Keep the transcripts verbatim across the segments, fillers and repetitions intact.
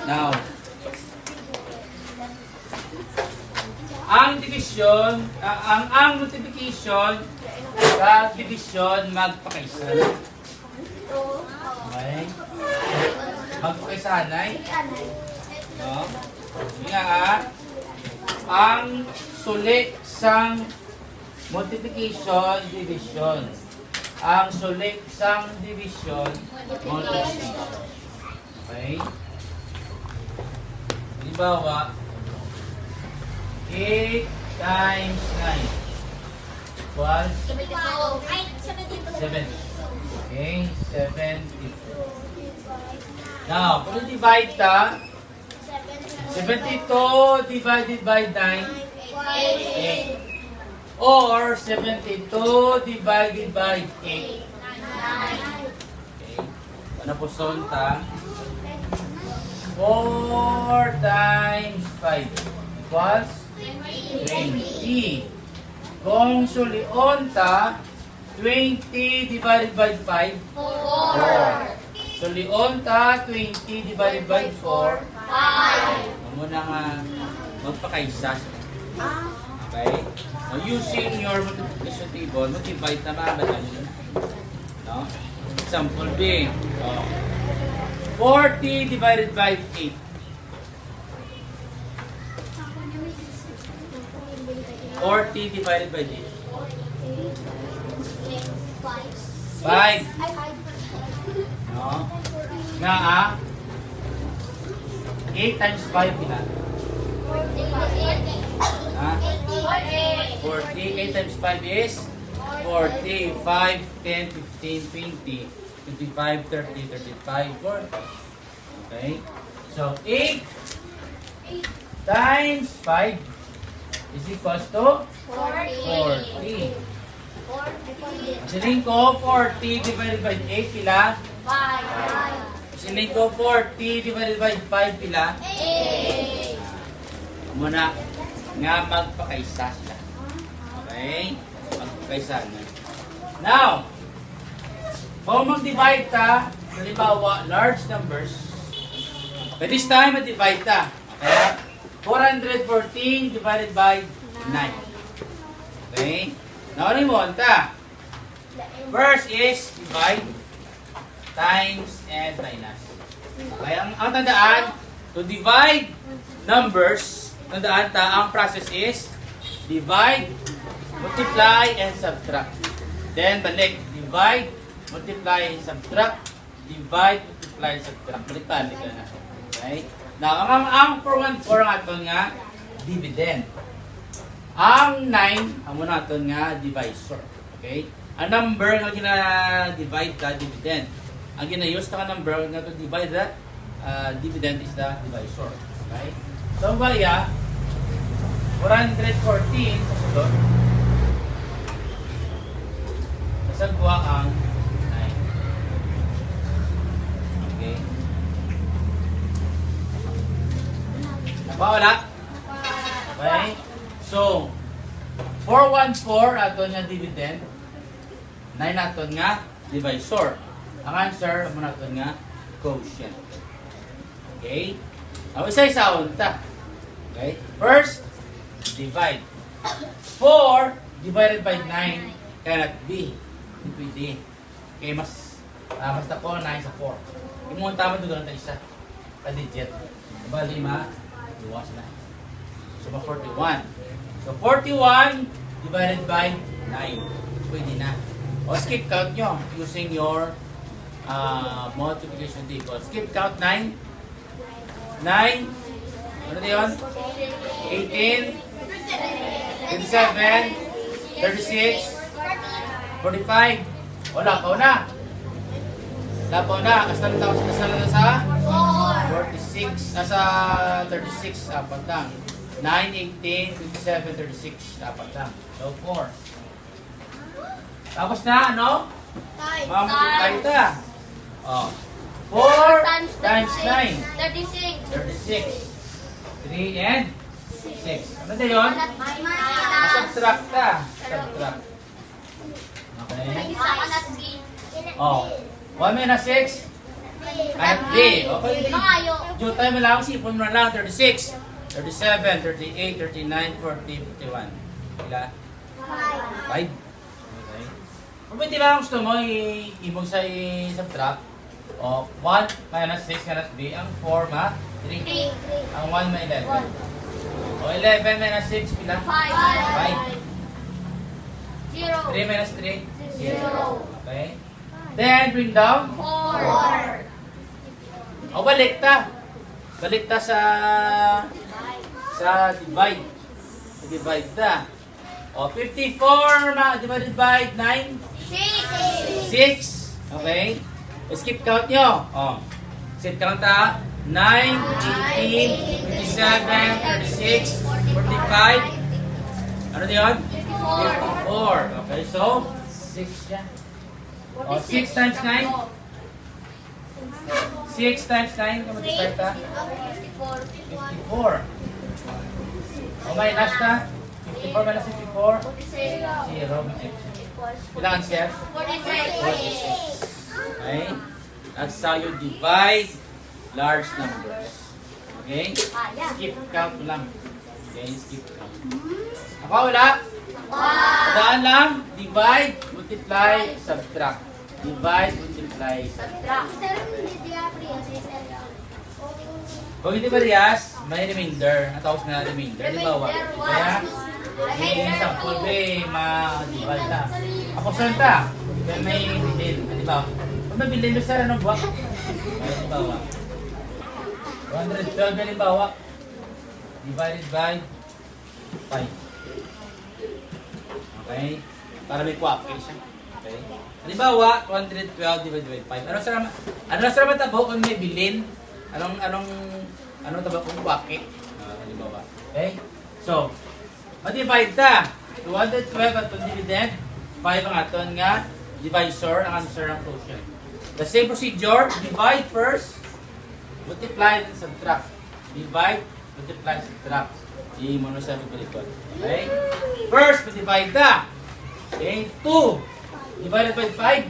Now, ang division, ah, ang, ang multiplication sa division magpakaisa. Okay? Magpakaisahanay. No? Nga, ah, ang suli sang multiplication, division. Ang suli sang division, multiplication. Okay? Halimbawa, eight times nine equals seven. Okay? Seventy-two. Now, kung i-divide ta, seventy-two divided by nine, eight. Or seventy-two divided by eight. Okay. Ano po son ta? Four times five equals twenty. Kung sulion ta, twenty divided by five, four. Sulion ta, twenty divided by four, five. Amo na nga magpakaisa sila. Okay? Now, using your multiplication table, mag-divide na, madali na. No? Example B. Oh. Forty divided by eight. Forty divided by eight. Five. No? Nga, ah? Eight times five, pila? Ha? Forty. Eight times five is forty. Five, ten, fifteen, twenty, twenty-five, thirty, thirty-five, forty. Okay? So, eight times five is equals to forty. Forty. Siling ko, forty divided by eight, pila? Five. Siling ko, forty divided by five, pila? Eight. Amo na nga magpakaisa sila. Okay? Magpakaisa na. Now, kung mag-divide ta, halimbawa, large numbers, by this time, mag-divide ta. Kaya, four hundred fourteen divided by nine. Okay? Now, ano mo, ta? First is divide, times, and minus. Okay, ang, ang tandaan, to divide numbers, tandaan ta, ang process is divide, multiply, and subtract. Then, balik, divide, multiply, and subtract. Divide, multiply, subtract. Baliktad, baliktad na. Okay? Now, ang, ang, ang four one four ang aton nga dividend. Ang nine, amo na aton nga divisor. Okay? Ang number nga gina-divide ka, dividend. Ang gina-use ta nga number nga to divide the, uh, dividend is the divisor. Okay? So, ang baya, four hundred fourteen sa sulod. Kasagwa ang nine. Okay. Napa, wala? Okay. So, four one four ato nga dividend. Nine aton nga divisor. Ang answer, amo naton nga quotient. Okay? Ang isa-isahon ta. Okay? First, divide. Four divided by nine cannot be. Hindi pwede. Okay, mas, ah, mas dako ang nine sa four. Imo ang tama, dugang ta isa ka digit. Diba, lima? Duwa sila. So, ma forty-one. So, forty-one divided by nine. Pwede na. O, skip count nyo using your, uh, multiplication table. Skip count nine. Nine. Ano na yun? Eighteen. Twenty-seven, thirty-six, forty-five. O, lapaw na. Lapaw na. Hasta na tapos, hasta na sa forty-six, ah, sa thirty-six, apat lang. Nine, eighteen, twenty-seven, thirty-six, apat lang. So, four. Tapos na, ano? Time. Mga multiply ta. Oh. Four times nine. Thirty-six. Thirty-six. Three and six. Ano na yun? Minus. Subtract ta. Subtract. Okay. Oh. One minus six. At B. Okay, di. Mangayo. Jutay mo lang, sipon mo na lang, thirty-six, thirty-seven, thirty-eight, thirty-nine, forty, fifty-one. Pila? Five. Five. Okay. Kung pwede lang gusto mo, i-, imog sa i-subtract. O, one minus six minus B, ang four ma three. Three. Ang one ma eleven. One. O, eleven minus six, pila? Five. Five. Zero. Three minus three? Zero. Okay. Then, bring down. Four. O, balik ta. Balik ta sa, sa divide. Sa divide ta. O, fifty-four ma-, divided by nine? Six. Six. Okay. Skip count nyo. O. Skip count, ha. Nine, eighteen, twenty-seven, thirty-six, forty-five. Ano na yun? Fifty-four. Okay, so, six siya. O, six times nine? Six times nine, kung mag-start ka? Fifty-four. O, minus ka? Fifty-four minus fifty-four? Zero. Ilang answer? Forty-six. Okay? That's how you divide large numbers. Okay? Skip count lang. Okay, skip count. Ako, wala? Daan lang, divide, multiply, subtract. Divide, multiply, subtract. Kung hindi parehas, may remainder. Ang tawag na remainder. Halimbawa, kaya, may example, may ma-divide ta. Ako, saan ta? Kaya may bilin. Halimbawa, kung may bilin, sir, anong buwak? Halimbawa, two hundred twelve, halimbawa, divided by five. Okay? Para may kuwapay siya. Okay? Halimbawa, two hundred twelve divided by five. Ano sa, ano sa matabo kung may bilin? Anong, anong, anong tabo kung kuwapay? Ah, halimbawa. Okay? So, ma-divide ta. Two hundred twelve at dividend, five ang aton nga divisor, ang answer ang quotient. The same procedure, divide first, multiply, then subtract. Divide, multiply, subtract. Di mo na siya magbalikod. Okay? First, divide ta. Okay? Two divided by five.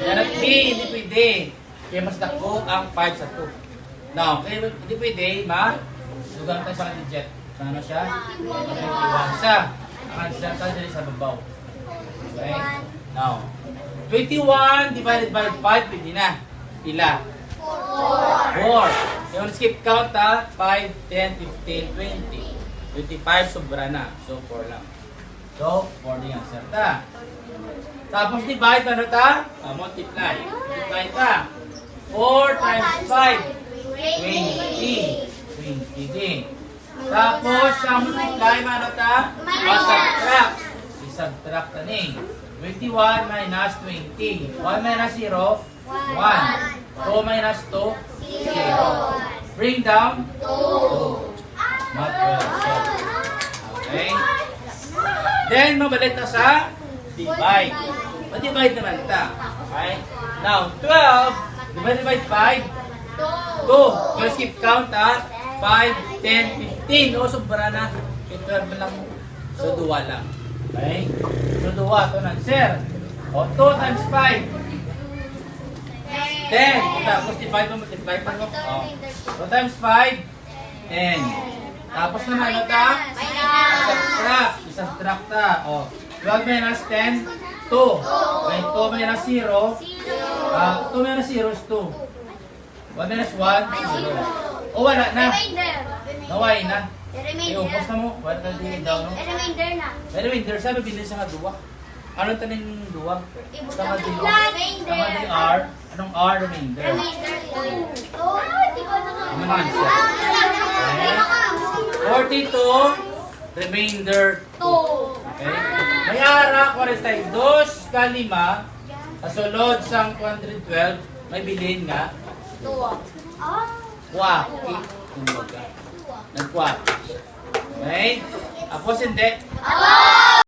Yan ang B, hindi pwede. Kaya mas dako ang five sa two. Now, kaya hindi pwede, ma-, dugang tayo sa digit. Ano siya? One siya. Ang answer ta diri sa babaw. Okay? Now, twenty-one divided by five, pwede na. Pila? Four. Four. Yung skip count, ha? Five, ten, fifteen, twenty. Twenty-five, sobra na. So, four lang. So, four na yung answer ta. Tapos, divide, ano ta? Ah, multiply. Multiply ta. Four times five, twenty. Twenty din. Tapos, sa multiply, ano ta? Minus. Subtract. I-subtract ta ni. Twenty-one minus twenty. One minus zero, one. Two minus two, zero. Bring down, two. Math twelve. Okay? Then, mabalik na sa divide. Ma-divide naman ta. Okay? Now, twelve divided by five, two. Pero skip count, ha? Five, ten, fifteen. O, sobra na. Kaya twelve na lang. So, duwa lang. Okay? So, duwa. Ito na, sir. O, two times five. Ten. Tapos, divide mo, multiply pa mo. O. Two times five. Ten. Tapos naman, ano ta? Minus. Subtract. I-subtract ta. O. Twelve minus ten, two. Okay, two minus zero. Ah, two minus zero is two. One minus one, zero. O, wala na. Remainder. Naway na. Remainder. Iubos na mo. Wala na di daw, no? Remainder na. May remainder. Sabi, bilin sa nga duwa. Ano taning duwa? Sa nga D R. Sa nga D R. Anong R, remainder? Remainder. Ano man siya? Forty-two, remainder two. Okay? May ara, forty-two ka lima, sa sulod sang two hundred twelve, may bilin nga. Two. Kwaki. Kumbaga. Nagkwaki siya. Okay? Tapos hindi.